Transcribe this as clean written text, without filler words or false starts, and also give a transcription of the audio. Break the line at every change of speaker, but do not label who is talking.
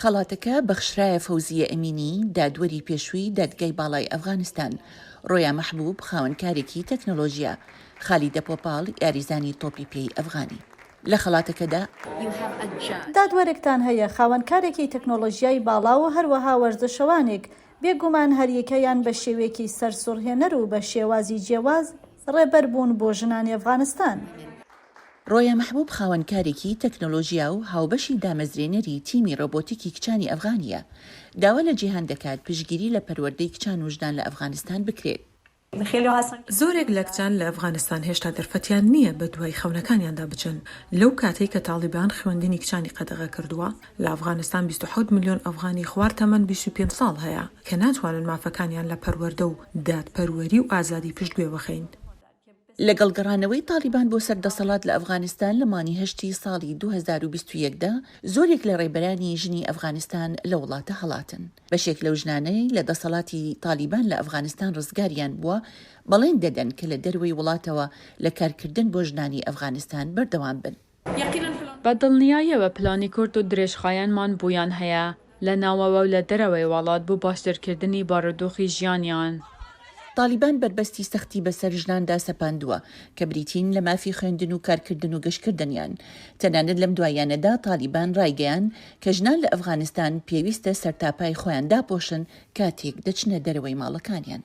خەڵاتەکە بەخشرایە فەوزیە ئەمینی، دادوەری پێشووی دادگای باڵای ئەفغانستان، ڕۆیا مەحبوب، خاوەنکارێکی تەکنەلۆژیا، خالیدە پۆپاڵ، یاریزانی تۆپی پێی ئەفغانی. لە خەڵاتەکەدا.
دادوەرێکتان هەیە، خاوەنکارێکی تەکنۆلۆژیای باڵا و هەروەها وەرزشەوانێک، بێگومان هەریەکەیان بە شێوەیەکی سەرسوڕهێنەر و بە شێوازی جیاواز ڕێبەر بوون بۆ ژنانی ئەفغانستان.
ڕۆیا مەحبوب خاوەنکارێکی تەکنۆلۆژیا و هاوبەشی دامەزرێنەری تیمی ڕۆبۆتیکی کچانی ئەفغانییە، داوا لە جیهان دەکات پشتگیری لە پەروەردەی کچان و ژنان لە ئەفغانستان بکرێت.
زۆرێک لە کچان لە ئەفغانستان هێشتا دەرفەتیان نییە بە دوای خەونەکانیاندا بچن، لەو کاتەی کە تاڵیبان خوێندنی کچانی قەدەغە کردووە، لە ئەفغانستان 27 ملیۆن ئەفغانی خوار تەمەن 25 ساڵ هەیە کە ناتوانن مافەکانیان لە پەروەردە و دادپەروەری و ئازادی پشتگوێ بخەین.
لەگەڵ گەڕانەوەی تاڵیبان بۆ سەر دەسەڵات لە ئەفغانستان لە مانگی هەشتی ساڵی 2021 دا، زۆرێک لە ڕێبەرانی ژنی ئەفغانستان لە وڵاتە هەڵاتن. بەشێک لەو ژنانەی لە دەسەڵاتی تاڵیبان لە ئەفغانستان ڕزگاریان بووە، بەڵێن دەدەن کە لە دەروەی وڵاتەوە لە کارکردن بۆ ژنانی ئەفغانستان بەردەوام بن.
بە دڵنیاییەوە پلانی کورت و درێژخایەنمان بۆیان هەیە لە ناوەوە و لە دەرەوەی وڵات بۆ باشترکردنی بارودۆخی ژیانیان.
تاڵیبان بەربەستی سەختی بەسەر ژناندا سەپاندووە کە بریتین لە مافی خوێندن و کارکردن و گەشتکردنیان. تەنانەت لەم دواییانەدا تاڵیبان ڕایگەیاند کە ژنان لە ئەفغانستان پێویستە سەرتاپای خۆیان داپۆشن کاتێک دەچنە دەرەوەی ماڵەکانیان.